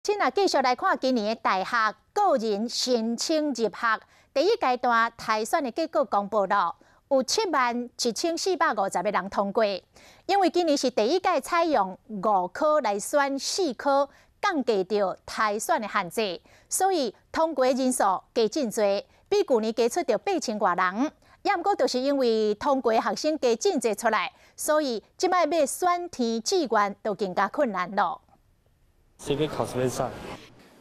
這若繼續來看今年的大學個人申請入學第一階段篩選的結果公布了，有71,450個人通過。因為今年是第一屆採用五科來選四科，降低著篩選的限制，所以通過人數加真濟，比舊年加出著8000外人。也毋過就是因為通過學生加真濟出來，所以這擺欲選填志願就更加困難咯。隨便考隨便上。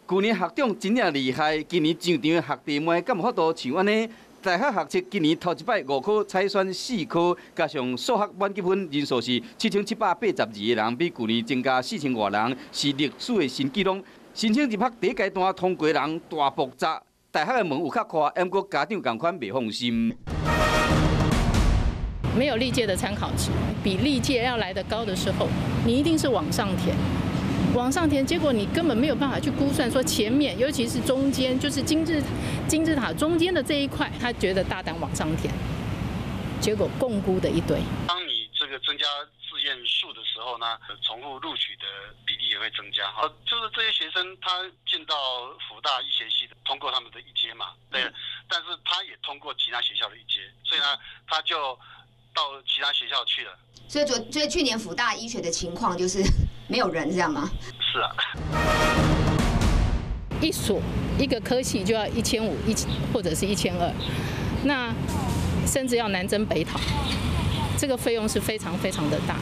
舊年學長真正厲害，今年上場的學弟妹敢有法度像按呢？大學學測今年頭一擺五科採選四科，加上數學滿級分人數是7782個人，比舊年增加4000外人，是歷史的新紀錄。申請入學第一階段通過人大爆炸，大學的門有較闊，毋過家長仝款袂放心。沒有歷屆的參考值，比歷屆要來得高的時候，你一定是往上填。往上填，結果你根本沒有辦法去估算，說前面，尤其是中間，就是金字塔中間的這一塊，他覺得大膽往上填，結果摃龜的一堆。當你這個增加志願數的時候呢，重複錄取的比例也會增加。哈，就是這些學生他進到輔大醫學系，通過他們的一階嘛，對，但是他也通過其他學校的一階，所以呢，他就到其他學校去了。所以去年輔大醫學的情況就是沒有人，這樣嗎？是啊。一所一個科系就要1500一或者是1200，那甚至要南征北討，這個費用是非常非常的大。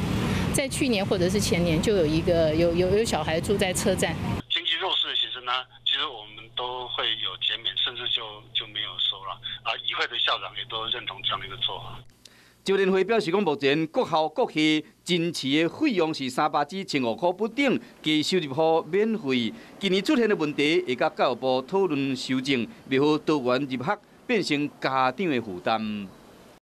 在去年或者是前年，就有一個有小孩住在車站。經濟弱勢的學生呢，其實我們都會有減免，甚至就沒有收了。啊，與會的校長也都認同這樣的一個做法。招聯會表示講，目前各校各系真試的費用是300至1500塊不等，加收入戶免費。今年出現的問題，會佮教育部討論修正，袂予多元入學變成家長的負擔。